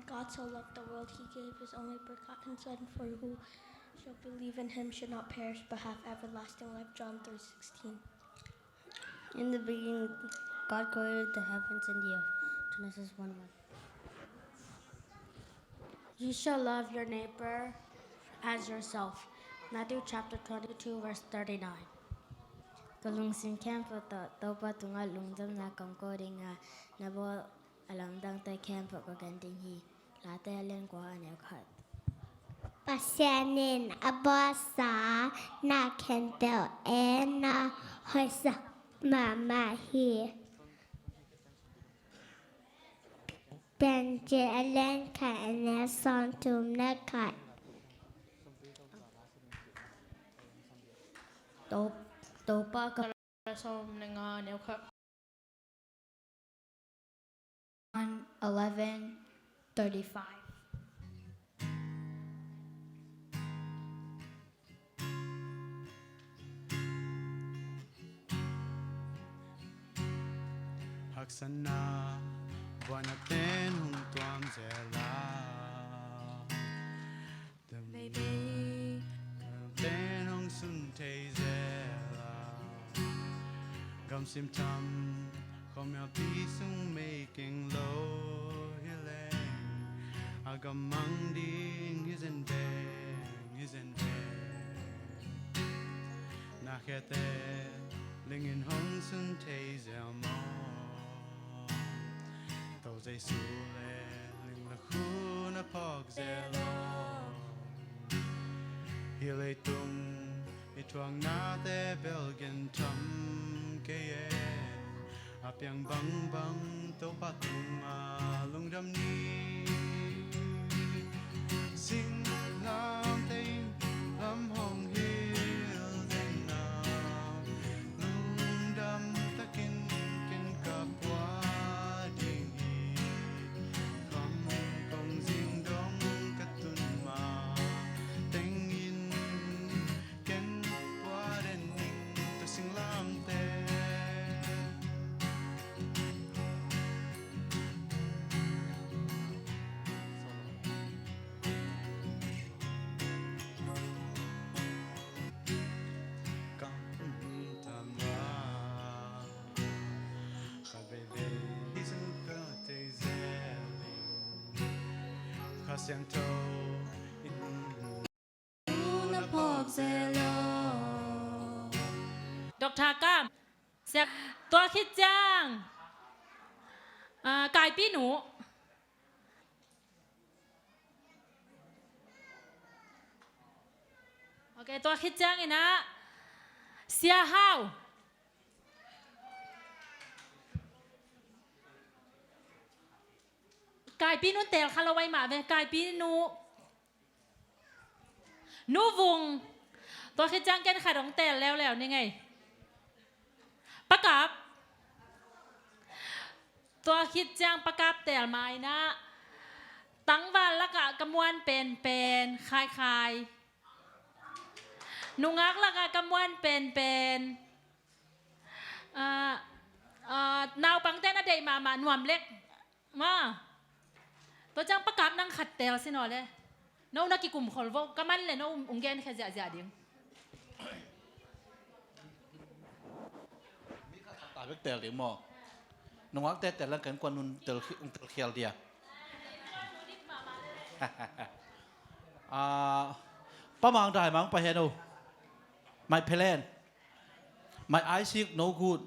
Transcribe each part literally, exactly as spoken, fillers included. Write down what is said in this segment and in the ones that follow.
God so loved the world, he gave his only begotten Son, for who shall believe in him should not perish but have everlasting life. John three sixteen. In the beginning, God created the heavens and the earth. Genesis one one. You shall love your neighbor as yourself. Matthew chapter twenty-two, verse thirty-nine. Ka lungsim khempeuh tawh Topa tungah lungdamna kong ko ding a, na bawl a lamdangte khempeuh ka gen ding hi. Late a lian kua a neu khat. Pasian in a bawlsa na khempeuh en a, hoihsak mahmah hi. Piancil a lian khat a neu sawmthum le khat. To, Topa ka sawm le nga neu khat. John eleven thirty-five. Haksatna buaina ten hong tuam zel a, Veivei pen hong sun thei zel a, gamsim tham khuamialpi sung mei keng lo hi leng, a gam mang ding hi zen veng, hi zen veng. Na khiate ling in hong sun thei zel maw? To Jesu le ling le khun a phawk zel aw. Hi leitung i thuaknate bel gen tham kei e. A piang bangbang Topa tungah lungdam ni. Singlamteh in lam hong hil ding a, lungdam takin ken ka pua ding hi. Kham kong zing dong ka tun ma tengin ken pua den ning, Topa singlamteh. Doctor Kam, siak, tua khit ciang, ah, Kaipi nu. Ok, tua khit ciangin ah Sia Hau. Kaipi nu teel kha lo ai mah ve, Kaipi nu. Nu Vung. Tua khit ciang ken khat hong teel leuleu ni ngei. Pa Kap. Tua khit ciang Pa Kap teel ma in ah, tangval lakah ka muan penpen Khai Khai. Nungak lakah ka muan penpen, ah, ah, naupangte na deih mahmah Nuam Lek. Ma. Tua ciang Pa Kap nang khat teel sin aw le. No na kikum khol vo, ka man le no ung gen khia ziahziah ding. Mi khat khat ta bek teel ding maw? Nungakte teel lang ken kuan nun teel khi-, ung teel khial dia. Ah, Pa Mang Dai Mang pa hen o. My plan. My Isaac no good.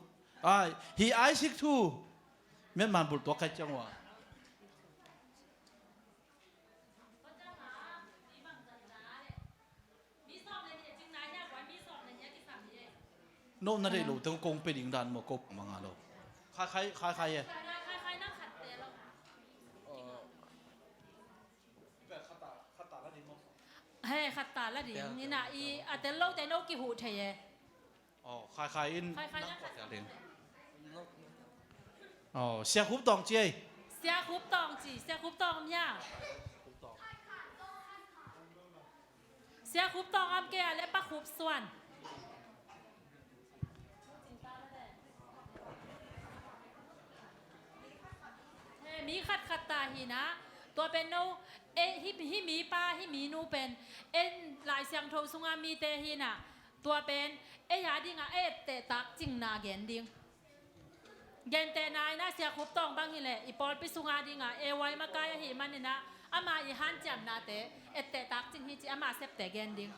Ai, hi Isaac thu. Mian man bul tuak khai ciang wa. No na deih lo teng kong pe ding dan maw, ko manga lo. Khai khai, khai khai e. He, khat ta la ding. Ina i a tel lo te no kihuh thei e. Oh, Khai Khai in. Khai Khai nang na kua tel ding. Oh, Sia Khup Tawng ci ei. Sia Khup Tawng ci, Sia Khup Tawng om hia? Sia Khup Tawng om kei a le Pa Khup Suan. He, mi khat khat ta hi na. Tua pen no, e, hih, hih mipa, hih minu pen en Lai Siangtho sunga mite hi-in ah, tua pen ei a dingah etteh takcingna gen ding. Gentehna in ah Sia Khup Tawng bang hileh i pawlpi sunga dingah ei a makai ahih manin ah, ama i hanciamnate etteh takcing hi ci ama septe gen ding.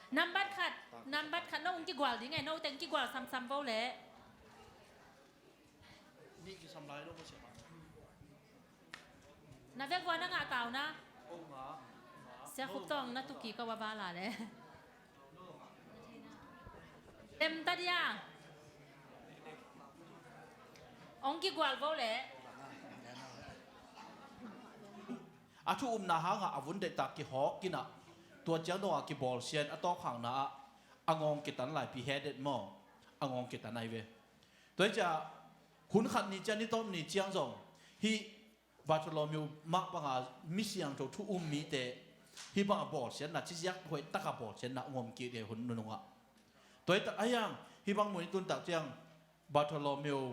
Nambat khat, nambat khat, no hong kigual ding e, no teng kigual samsam vo leh. Na vek vua na ngah tau na. Sia Khup Tawng na tuki ka va vala leh. Tem ta dia. Hong kigual vo leh. A thu upna hangah a vun deihtak kihawk in ah, tua ciang dongah kibawlsia in a tawkhakna ah a ngawng kitan laipi hedet maw? A ngawng kitan ai ve. Tua hi ciah hun khat ni ciang, ni tawp ni ciang zong hih Bartholomew mah banga mi siangtho thu um mite hih banga bawlsiatna, ciziak hoih taka bawlsiatna um om kik ding hun nunungah. Tua hi tak a hiang hih bang mun i tun tak ciang Bartholomew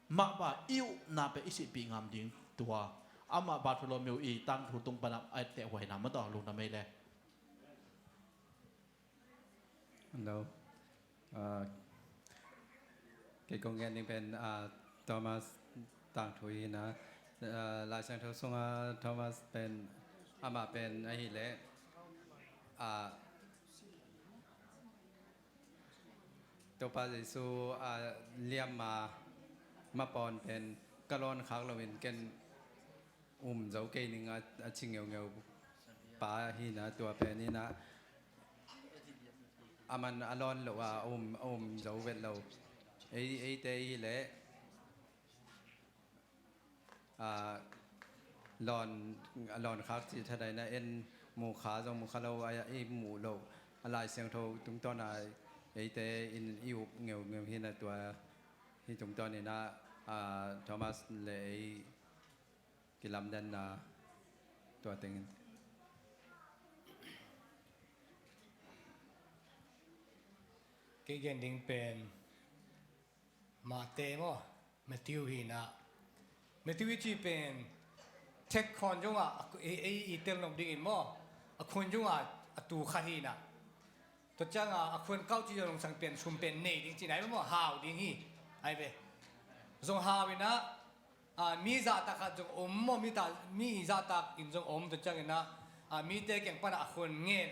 mah ba i upna pen i sihpih ngam ding tua. Amah Bartholomew i tangthu tung panah a etteh huaina mah tawh lungdam ei le. Hello. Ah, kei kong gen ding pen, ah, Thomas tangthu hi na. Ah, Lai Siangtho sunga Thomas pen, amah pen ahih leh, ah, Topa Jesu, ah, liamma mapawn pen ka lawn khak loin ken um zo kei ning a, a ci ngeungeu pa hi na, tua pen hi na, aman a lawn loh a um, a um zo vet lo. Ei, eite hi leh, a, lawn, a lawn khak cih thadaina en mu kha zong mu kha lo, a, i muh loh a Lai Siangtho tungtawn a eite in i up ngeungeu hi na, tua hi tungtawn in a, a, Thomas le ei kilamdanna tua tengin. Kei gen ding pen Mate maw, Matthew hi na. Matthew i ci pen thek khawn zongah, ei, ei i tel nop dingin maw, a khuan zongah a tu khat hi na. Tua ciangah a khuan kauh ci zong lungsang pen sum pen nei ding ci nai maw, hau ding hi. Ai ve. Zong hau in a, a, mi zahtak khat zong om maw, mi ta, mi zahtak in zong om, tua ciangin a, a, mite kiang panah a khuan ngen,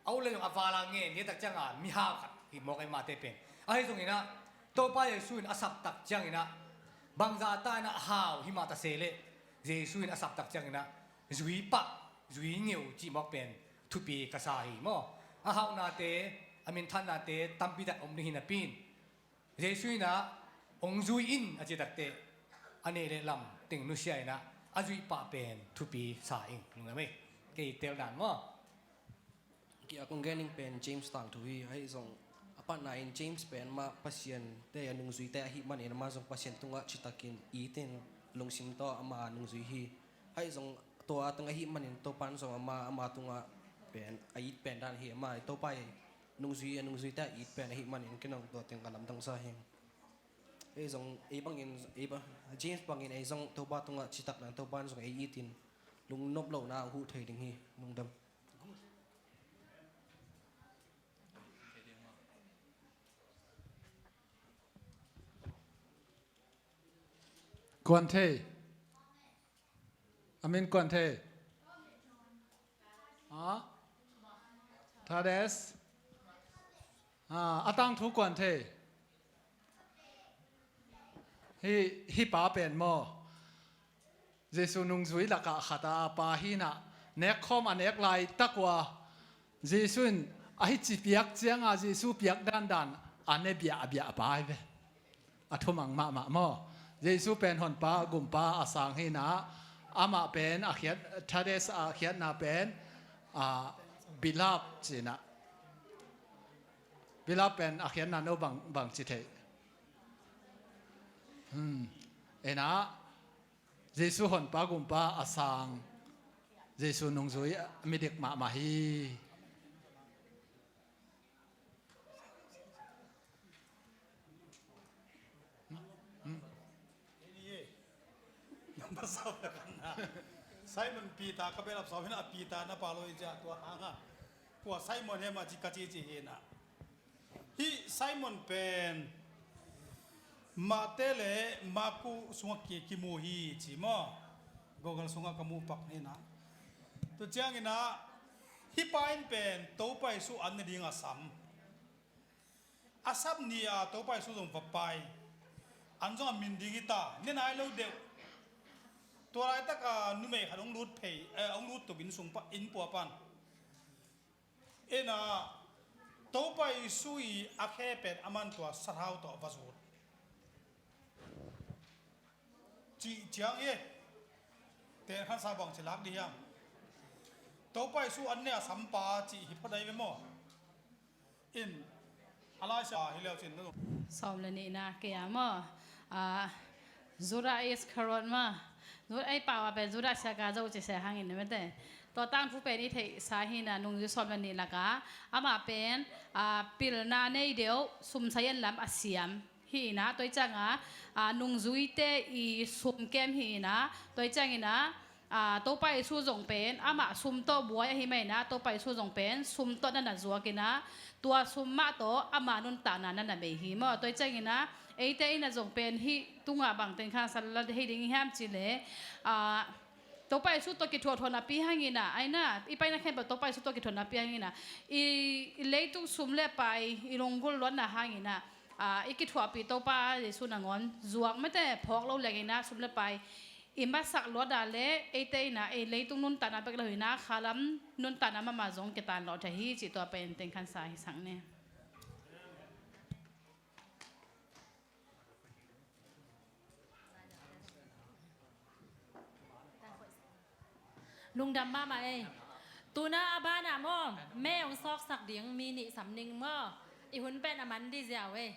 a ut le zong a vala ngen, hi tak ciangah mi hau khat hi mawk ei Mate pen. Ahi zongin a, Topa Jesu in a saptak ciangin a, bangzah ta in a hau hi mah ta se leh, Jesu in a saptak ciangin a, zui pah, zui ngeu cih mawk pen thupi ka sa hi maw. A hauhnate, a minthannate tampi tak om ding hi napi in, Jesu in a, hong zui in a cih takteh, a neh le lam teng nusia in a, a zuih pah pen thupi sa ing, lungdam ei. Kei tel dan maw. Kei a kong gen ding pen James tangthu hi, ahi zong a patna in James pen amah Pasian te a nungzuite ahih manin amah zong Pasian tungah citakin it in lungsim tawh ama nungzui hi. Ahi zong tua teng ahih manin Topan zong ama, ama tungah pen a it pen dan hi, ama Topa i nungzui, a nungzuite a it pen ahih manin ken zong tua teng ka lamdang sa hi. Ei zong, ei bangin, ei bang, James bangin ei zong Topa tungah citak nan Topan zong ei it in lungnop lohna a huh thei ding hi. Lungdam. Kuan thei. A min kuan thei. Ha? Thades. Ha, a tangthu kuan thei. Hih, hih pa pen maw, Jesu nungzui lakah khat a pa hi na, nekkhawm a nek laitak uh a, Jesu in a hi ci piak ciangah Jesu piak dandan a ne biahbiah pa hi ve. A thumang mahmah maw? Jesu pen honpa gumpa a sang hi na, amah pen a khiat, Thades a khiatna pen, a, beloved ci na. Beloved pen a khiatna no bang, bang ci thei? Hmm. Ei na, Jesu honpa gumpa a sang, Jesu nungzui a midik mahmah hi. Simon Peter ka belap sawm hi na, Peter na pa lo hi cia tua hanga. Kua Simon he mah ci ka ci ci hi na. Hih Simon pen Mate le Maku sungah ki, kimu hi ci maw. Google sungah ka mu pak hi na. Tu ciangin ah hih pa in pen Topa Jesu an ne ding a sam. A sap ni a Topa Jesu zong va pai. An zong a min ding hi ta, ne nai lo deuh. Tua laitaka numei khat hong lut phei, eh, hong lut tuk inn sung pa, inn pua pan. Ina Topa Jesu i a khe pen aman tua sathau tawh va zut. Cih ciang hi. Ten khansa bang ci lak di hiam? Topa Jesu an ne a sampa cih hi phot ai ve maw? In a laisa hi leu cin na. Sawm le nihna kei a maw? Ah, Judah Iscariot maw? Judah, ei pau a pen Judah Iskariot ci se hangin mete. Tua tangthu pen i theihsa hi na, nungzui sawm le nih laka amah pen, ah, pilna nei deuh, sum sayen lam a siam hi na, tua i cianga, ah, nungzuite i sum kem hi na, tua i ciangina, ah, Topa Jesu zong pen amah sum tawh buai ahi mai na, Topa Jesu zong pen sum tawh na na zuakina, tua sum mah tawh ama nuntakna na na bei hi maw. Tua i ciangina, eite ina zong pen hih tungah bangten khan sal la hei ding hiam ci le, ah, Topa Jesu tawh kithuahthuah napi hangina, aina i paina khempeuh Topa Jesu tawh kithuah napi hangina, i, i leitung sum le pai, i lunggulh luatna hangina, ah, i kithuahpih Topa Jesu nangawn zuak mete phawk lo lengina, sum le pai i masak luat a le eite ina, ei leitung nuntakna bek lo hina, khalam nuntakna mahmah zong kitan lawh thei hi cih tua pen ten khansa hi sak ne. Lungdam mahmah ei. Tuna a banah maw, me hong sawksak ding mi nih sam ning maw. I hun pen a man di ziau ei.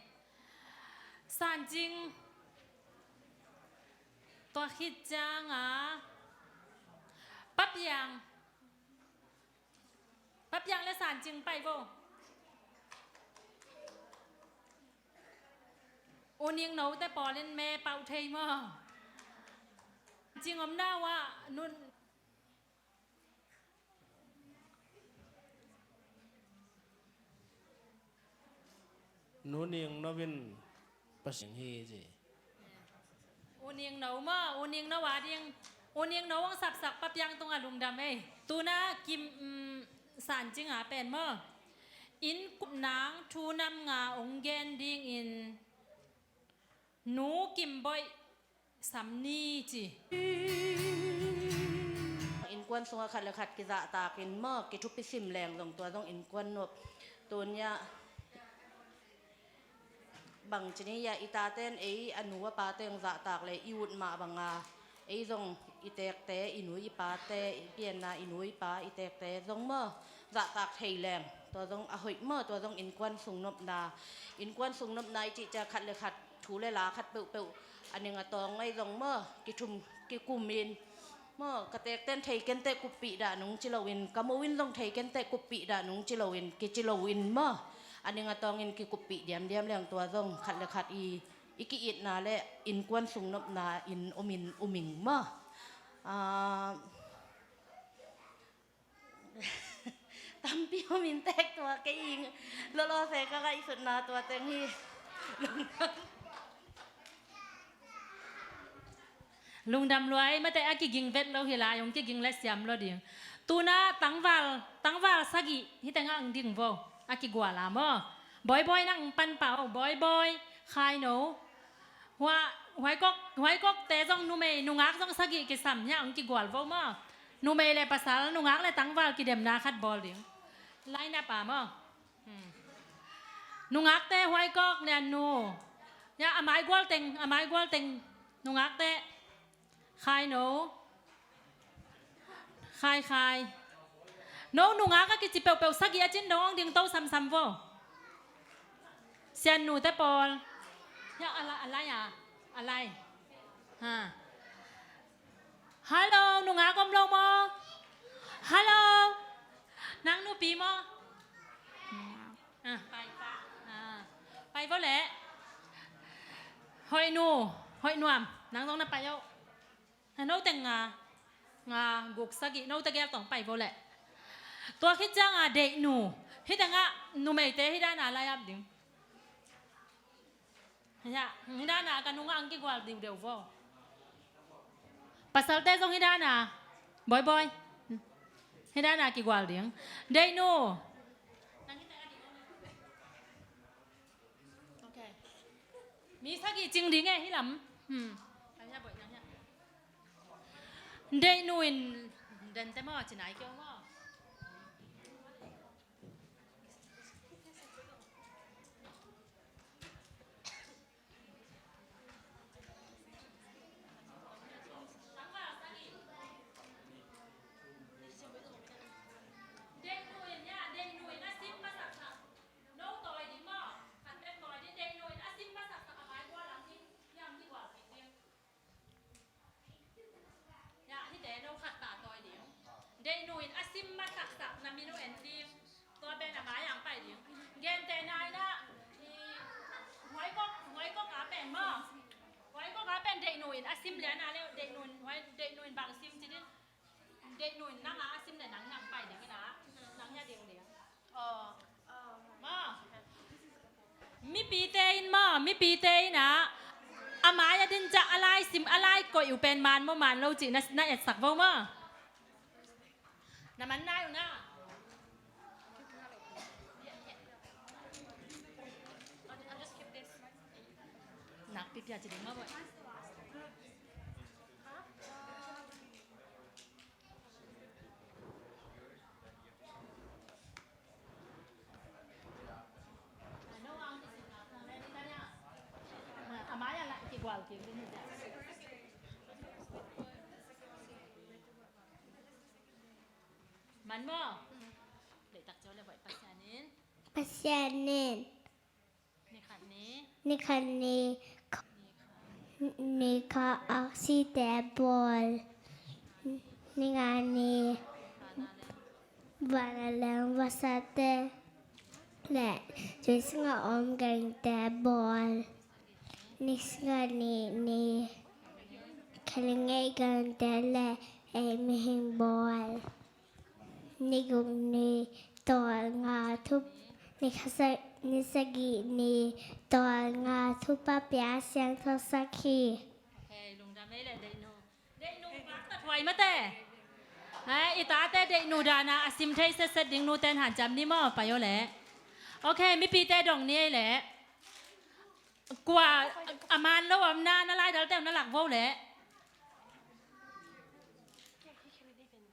Sancing tua khit cianga Pa Piang, Pa Piang le Sancing pai vo. U Ning note pawlin me pauh thei maw? Cing omna uh ah nun. Nu Ning no in Pasian hi ci. U Ning no maw, U Ning no a ding. U Ning no hong sapsak Pa Piang tungah lungdam ei. Tuna kim, um, Sancing a pen maw, innkuan nang thu nam nga hong gen dingin Nu Kim Boih sam ni ci. Innkuan sungah khat le khat kizahtakin maw, kithupi sim leng zong tua zong innkuan nop. Tunia bang ci ni a, i taten ei a nu a pate hong zahtak le i ut mah banga ei zong i tekte, i nu i pate, i pianna i nu i pa i tekte zong maw, zahtak thei leng tua zong a hoih maw. Tua zong innkuan sungnopna, innkuan sungnopna i cih ciang khat le khat thu le la khat peuhpeuh a ning a tawng ngei zong maw, kithum kikumin maw, ka tekten thei kenteh kuppih dah nung ci loin, ka mo in zong thei kenteh kuppih dah nung ci loin, kici loin maw, a ning a tawngin kikuppih diamdiam leng tua zong khat le khat i, i ki-itna le innkuan sungnopna in omin uming maw. Ah, tampi om in tek tua kei ing lolo se ka ngaihsutna tua teng hi. Lungdam luai, mate a kiging vet lo hi lai, hong kiging le siam lo ding. Tuna tangval, tangval sagih hi tengah ang ding vo, a kigual a maw. Bawibawi nang pan pah o, Bawibawi, Khaino. Hua, huaikok, huaikokte zong numei, nungak zong sagih kisam hiah hong kigual vo maw. Numei le pasal, nungak le tangval kidemna khat bawl ding. Line up a maw. Hmm. Nungakte huaikok lian nu. Ya, a maigual teng, a maigual teng. Nungakte. Khai no. Khai, khai. No nungak a kici peuhpeuh sagih a cin dong hong ding to samsam vo. Sian nute pawl. Ya, a lai, a lai a. A lai. Ha. Hello, nungak om lo maw? Hello. Nang nupi maw? Ah, pai, pai. Ah. Pai vo le. Hoih nu, hoih nuam. Nang zong na pai o. A note nga, nga guk sagih, note gel tawh pai vo leh. Tua khit cianga deihnu. Hih tengah numeite hih dana lai-ap ding. Hih dana ka nungah ang kigual diudeu vo. Pasalte zong hih dana. Bawi bawi. Hih dana kigual ding. Deihnu. Ok. Mi sagih cing ding e hih lam. Hmm. Deihnu in dente maw, ci nai kei maw. Hite no khat ta tawi ding. Deihnu in a sim masaksak na min uh en ding. Tua pen a mai ang pai ding. Gente na in ah, i, huaikok, huaikok a pen maw. Huaikok a pen deihnu in a sim lian a leh deihnu in, huai, deihnu in bang sim ci ding. Deihnu in nang a a sim leh nang nang pai ding in ah. Nang hia ding ding. Aw. Maw. Mipite in maw, mipite in ah, a mai a din ciah a lai sim, a lai koih uh pen man maw man lo cih na, na etsak vo maw. Na man nai uh na. Nakpi pia ci ding maw boy. Man maw? Deihtak ciau le boih Pasian in. Pasian in. Ni khat ni. Ni khat ni. Ni khat. Ni khat aksite bawl. Ni nga ni. Vanaleng vasate le tui sungah om gangte bawl. Ni sungah ni ni khalingei gangte le ei mihing bawl. Ni guk ni tawl nga thup ni kha sa, ni sagih ni tawl nga thupa pia siangtho sak hi. Hei, lungdam ei le deihnu. Deihnu pakta thuai mate. Hei, i tate deihnu dana a sim thei setset ding nuten hanciam ni maw, pai aw le. Ok, mipite dong ni ei le. Kua a man lo om na, na laidalte na lak vo le.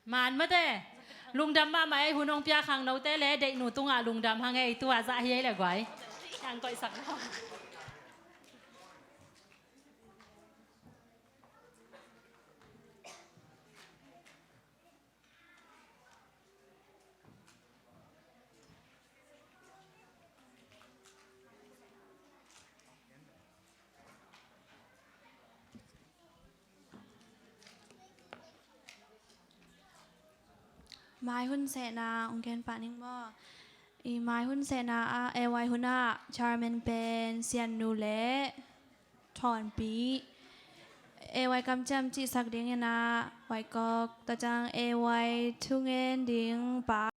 Man mate. Lungdam mahmah ei, hun hong pia khang note le deihnu tungah lungdam hang ei, tua zah hi ei le guai. Ang koihsak lo. Mai hun sehna ong gen pah ning maw. I mai hun sehna ah A Y hun ah chairman pen Sian Nu le Thawnpi. A Y kamciam cihsak dingin ah Huaikok, tua ciang A Y thungen ding pa